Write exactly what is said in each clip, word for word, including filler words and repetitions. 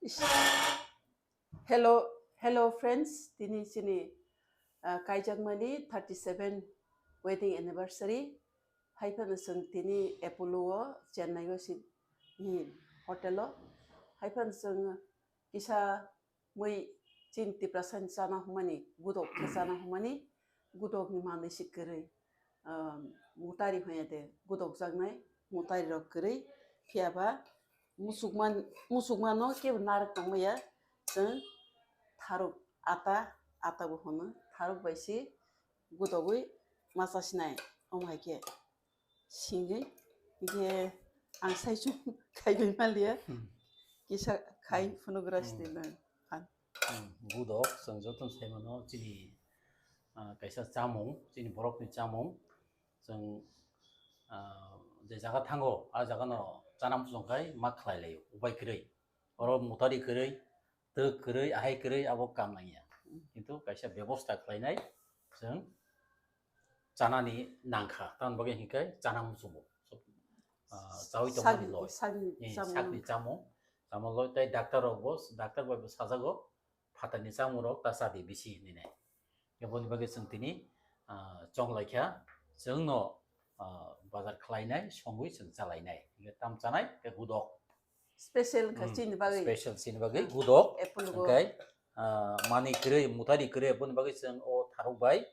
Ish. Hello, hello friends, tini chini, ah, kaijakmani thirty seven wedding anniversary. Haiphano chwng tini Apollo o, Chennai o si, hi, hotel o. Haiphano chwng kisa mui chini Tiprasani chana humani, gudok khe chana humani, gudokni manwi si kwrwi, ah, mutari hwnya de gudok jaknai, mutari rok kwrwi, phiya ba musukman, musukmano kebo narwk tongmaya, chwng tharuk ata, ata bo hwno, tharuk bai si gudogwi ma chasinai, omo hai khe singwi, hingkhe ang saichung khaibai manliya, Hmm. kisa khai Hmm. phunukgra Hmm. sini nang. Hmm, gudok, chwng joto sai mano, chini, ah, kaisa chamung, chini borokni chamung. Chwng, ah, je jaga thango, a jaga no chana muchung khai ma khlai laio, upai kwrwi. Oro mutari kwrwi, twk kwrwi, ahai kwrwi, abo kam nangya. Kintu kaisa bebosta khlainai, chwng chanani nangkha, tamoni bagwi hinkhe chana muchungo. Ah, chawi tongmani Sakni, loi. sakni Ni chamung sakni nangkha. chamung, chamung loi tei doctor rok bo, doctor bai bo sajago, phatarni chamung rok ta chadi bisi hinwi nai. Aboni bagwi chwng tini, ah, chong laikha, chwngno, ah, bazar khlainai, songwi chwng chalainai. Hinkhe tam chanai, khe gudok. Special wngkha Hmm, chini bagwi. Special chini bagwi, Hmm. gudok. Apple go. Hwnkhe, ah, mani kwrwi, mutari kwrwi, aboni bagwi chwng o tharuk bai,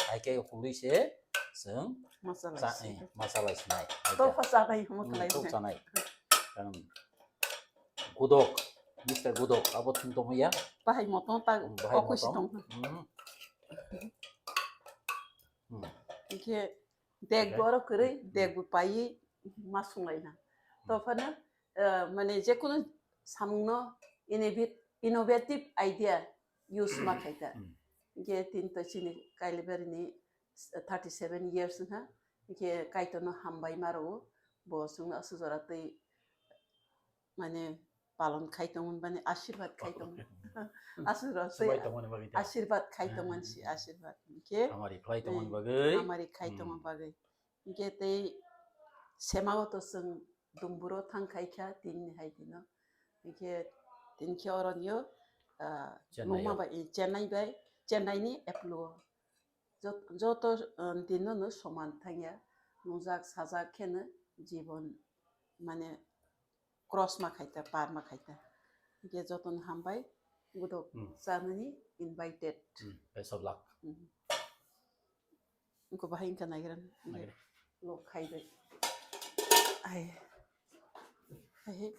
hai khe hului se chwng Masala cha-, isi. eh, masala sinai. Hai khe. Tokha chanai, Hmm, mutlai tok se. chanai. Karon gudok, Mister Gudok, abo thung tongmaya. Bahai motong ta Hmm, bahai okoi si motong. tong. Hmm. Hmm. Hingkhe dek Oke. bo oro kwrwi, Hmm. dek bo paiwi ma sunglaina. Hmm. To phano, eh, mane jekunu samungno innovative, innovative idea use ma khaita. Hmm. Hingkhe tini to chini Kailaibari ni thirty seven years wngkha. Hingkhe Kaitorno hambai ma rwo, bo chwngno aswk jora twi mane palon khai tongmani bani asirwad khai tong. Asirwad twi Swbai tongmani bagwi ta. asirwad khai Hmm. tongmani si asirwad. Hingkhe Hamari khlai tongmani Hmm. bagwi. hamari khai Hmm. tongmani bagwi. Hingkhe tei semago to chwng Dumburo thang khai kha tinini hai dino. Hingkhe tinkhe oronio, ah, Chennai nungma o. bai, Chennai bai, Chennai ni Apollo o. Jot-, joto, ah, dino no soman thangya. Nungjak sajak kheno jibon mane cross ma khaita, par ma khaita. Hingkhe jotono hambai, gudok Hmm. chanani invited. Hmm. Best of luck. Hmm. Wngkha bahai wngkha naigra. Naigra. Lok khai bai. Ai. Ai.